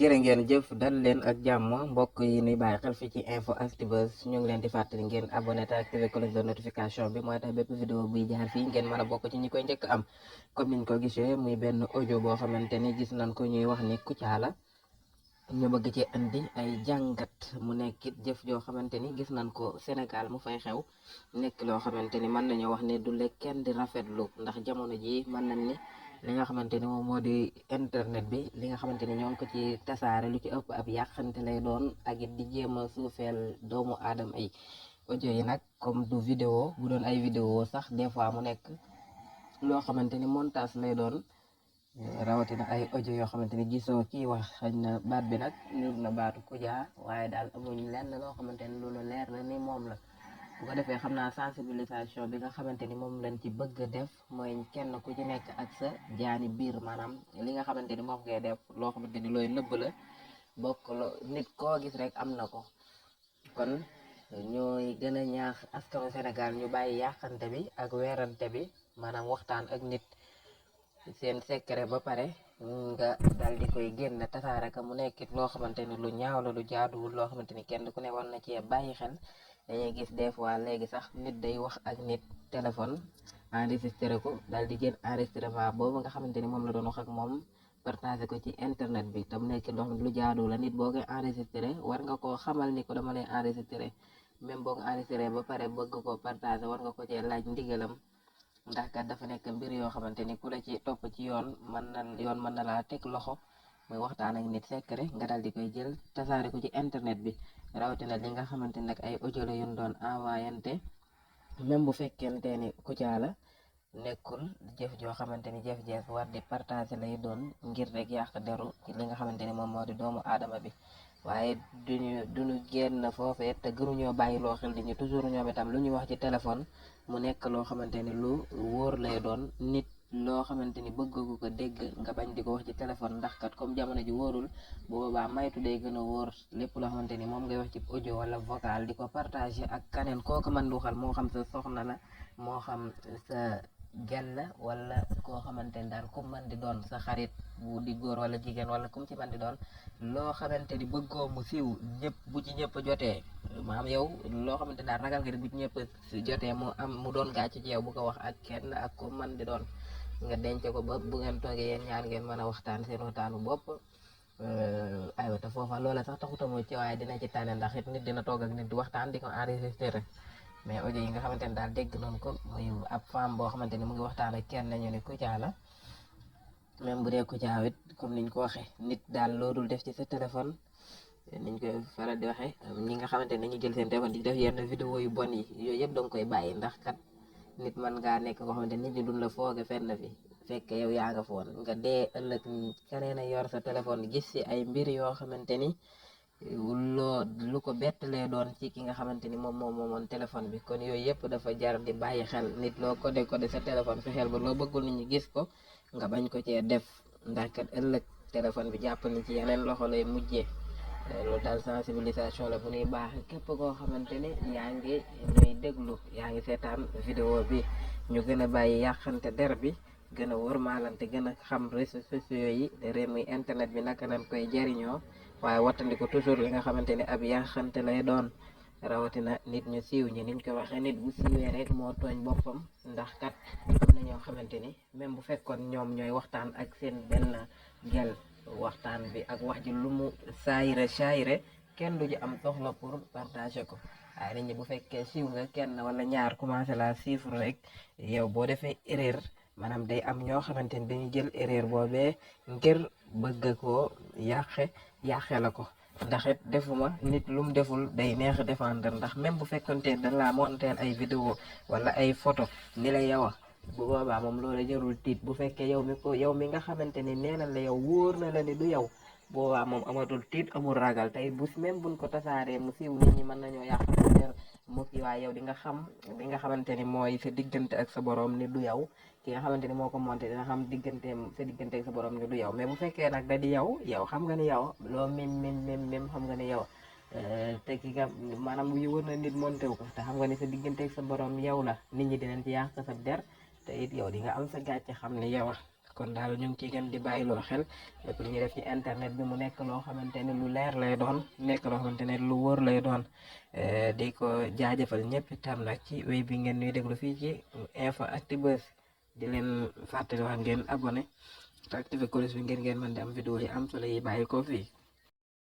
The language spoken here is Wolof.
jërë ngeen jëf dal leen ak jàmm mbokk yi ni bàyyi xel fi ci info Actubuzz ñu ngi leen di fàttali ngeen abonné te activé cloche de notification bi mooy tax bépp vidéo buy jaar fii ngeen mën a bokk ci ñi koy njëkk am. comme niñ ko gisee muy benn audio boo xamante ni gis nañ ko ñuy wax ni Kouthia la ñu bëgg ci indi ay jàngat mu nekkit jëf joo xamante ni gis nañ ko Sénégal mu fay xew nekk loo xamante ni mën nañu wax ne du lekk kenn di rafetlu ndax jamono ji mën nañ ni li nga xamante ni moom moo di internet bi li nga xamante ni ñoo ngi ko ci tasaare lu ci ëpp ab yàqante lay doon ak it di jéem a suufeel doomu aadama yi. audio yi nag comme du vidéo bu doon ay vidéo sax des fois mu nekk loo xamante ni montage lay doon. Rawatina ay audio yoo xamante ni gisoo kii wax xëy na baat bi nag ñur na baatu Kouthia waaye daal amuñ lenn loo xamante ni lu leer la ni moom la. bu ko defee xam naa sensibilisation bi nga xamante ni moom lañ ci bëgg a def mooy kenn ku ci nekk ak sa jaani biir maanaam li nga xamante ni moom ngay def loo xamante ni looy nëbb la bokk nit koo gis rek am na ko. kon ñooy gën a ñaax askanu Sénégal ñu bàyyi yàqante bi ak weerante bi maanaam waxtaan ak nit seen secret ba pare nga dal di koy génn tasaare ka mu nekkit loo xamante ni lu ñaaw la lu jaaduwul loo xamante ni kenn ku ne war na cee bàyyi xel. dañuy gis des fois léegi sax nit day wax ak nit téléphone enregistré ko dal di jël enregistrement boobu nga xamante ni moom la doon wax ak moom partagé ko ci internet bi tam nekk loo xam ne lu jaadu la nit boo koy enregistré war nga koo xamal ni ko dama lay enregistré même boo ko enregistré ba pare bëgg ko partagé war nga ko cee laaj ndigalam ndax kat dafa nekk mbir yoo xamante ni ku la ci topp ci yoon mën na laa teg loxo muy waxtaan ak nit secret nga dal di koy jël tasaare ko ci internet bi rawatina li nga xamante ni nag ay audio la yu doon envoyante même bu fekkente ni Kouthia la nekkul jëf joo xamante ni jëf-jëf war di partager lay doon ngir rek yàq deru ci li nga xamante ni moom moo di doomu aadama bi. waaye duñu génn foofee te gënuñoo bàyyi loo xel di ñu toujours ñoom itam lu ñuy wax ci téléphone mu nekk loo xamante ni lu wóor lay doon nit loo xamante ni bëggagu ko dégg nga bañ di ko wax ci téléphone ndax kat comme jamono ji wóorul bu boobaa maytu day gën a wóor lépp loo xamante ni moom ngay wax ci audio wala vocal di ko partager ak kaneen kooku mën di waxal moo xam sa soxna la moo xam sa gel la wala koo xamante ni daal ku mën di doon sa xarit bu di góor wala jigéen wala kum ci mën di doon loo xamante ni bëggoo mu siiw ñëpp bu ci ñëpp jotee maam yow loo xamante daal ragal nga di bu ci ñëpp jotee mu doon gàcc ci yow bu ko wax ak kenn ak ko mën di doon nga denc ko ba bu ngeen toogee yéen ñaar ngeen mën a waxtaan seen waxtaanu bopp. aywa te foofa loola sax taxuta mu ci waaye dina ci tànne ndax it nit dina toog ak nit di waxtaan di ko enregistré mais audio yi nga xamante ni daal dégg noonu ko muy ab femme boo xamante ni mu ngi waxtaan ak kenn ñu ne Kouthia la même bu dee Kouthia it comme niñ ko waxee nit daal loodul def ci sa téléphone niñ koy faral di waxee ñi nga xamante ni ñu jël seen téléphone di def yenn vidéo yu bon yi yooyu yëpp danga koy bàyyi ndax kat nit mën ngaa nekk koo xamante nit ñi duñ la fooge fenn fi fekk yow yaa nga foon nga dee ëllëg keneen a yor sa téléphone gis ci ay mbir yoo xamante ni lu ko bett lay doon ci ki nga xamante ni moom moomoon téléphone bi kon yooyu yëpp dafa jar di bàyyi xel nit loo codé sa téléphone fexeel ba loo bëggul nit ñi gis ko nga bañ ko cee def ndax kat ëllëg téléphone bi jàpp ni ci yeneen loxo lay mujjee. loolu daal sensibilisation la bu ñuy baax képp koo xamante ni yaa ngi ñuy déglu yaa ngi seetaan vidéo bi ñu gën a bàyyi yàqante der bi gën a wërmaalante gën a xam réseaux sociaux yi réew muy internet bi naka lañ koy jariñoo waaye wattandi ko toujours li nga xamante ni ab yàqante lay doon rawatina nit ñu siiw ñi niñ ko waxee nit bu siiwee rek moo tooñ boppam ndax kat am na ñoo xamante ni même bu fekkoon ñoom ñooy waxtaan ak seen benn gel waxtaan bi ak wax ji lu mu saayire kenn du ji am soxla pour partager ko waaye nit ñi bu fekkee siiw nga kenn wala ñaar commencé la chiffre rek yow boo defee erreur maanaam day am ñoo xamante ni dañuy jël erreur boobee ngir bëgg koo yàqe la ko ndax it defuma nit lu mu deful day neex défendre ndax même bu fekkonte dañ laa monteel ay vidéo wala ay photo ni la yow bu boobaa moom loola jarul tiit bu fekkee yow mi nga xamante ni nee na la yow wóor na la ni du yow boobaa moom amatul tiit amul ragal tey bu même buñ ko tasaaree mu siiw nit ñi mën nañoo yàq mu kii waaye yow di nga xam li nga xamante ni mooy sa diggante ak sa borom ni du yow ki nga xamante ni moo ko monté dina xam sa diggante ak sa borom ni du yow mais bu fekkee nag da di yow xam nga ni yow loo mim xam nga ni yow te ki nga maanaam yu wër na nit monté wu ko te xam nga ni sa diggante ak sa borom yow la nit ñi dinañ ci yàq sa der te it yow di nga am sa gàcce xam ni yow kon daal ñu ngi ciy gën di bàyyiloo xel lépp lu ñuy def ci internet bi mu nekk loo xamante ne lu leer lay doon nekk loo xamante ne lu wóor lay doon di ko jaajëfal ñëpp itam nag ci wéy bi ngeen ñuy déglu fii ci Info Actu Buzz di leen fàttali wax ngeen abonné te activé cloche bi ngeen mën di am vidéo yi am solo yi bàyyi ko fii